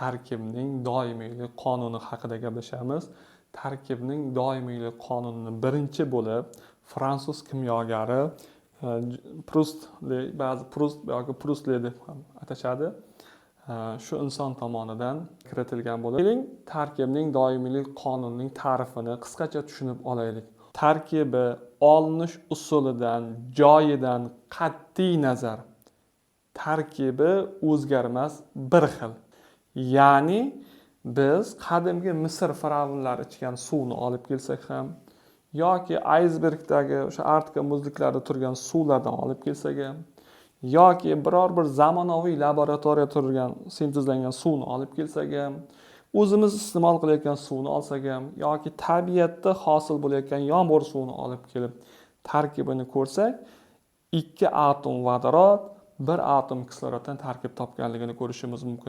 Tarkibning doimiylik qonuni haqida gaplashamiz. Tarkibning doimiylik qonunini birinchi bo'lib fransuz kimyogari Prust, ba'zi Prust yoki Prustli deb ham atashadi, shu inson tomonidan kiritilgan bo'lib, keling, tarkibning doimiylik qonunining ta'rifini qisqacha tushunib olaylik. Tarkibi olinish usulidan, joyidan qat'iy nazar tarkibi o'zgarmas, bir xil. Ya'ni biz qadimgi Misr fir'avnlari ichgan suvni olib kelsak ham yoki aysbergdagi o'sha Arktika muzliklarida turgan suvlardan olib kelsak ham yoki biror bir zamonaviy laboratoriya turgan sintezlangan suvni olib kelsak ham, o'zimiz iste'mol qilayotgan suvni olsak ham yoki tabiatda hosil bo'layotgan yomg'ir suvini olib kelib tarkibini ko'rsak, ikki atom vodorod, bir atom kisloroddan tarkib topganligini ko'rishimiz mumkin.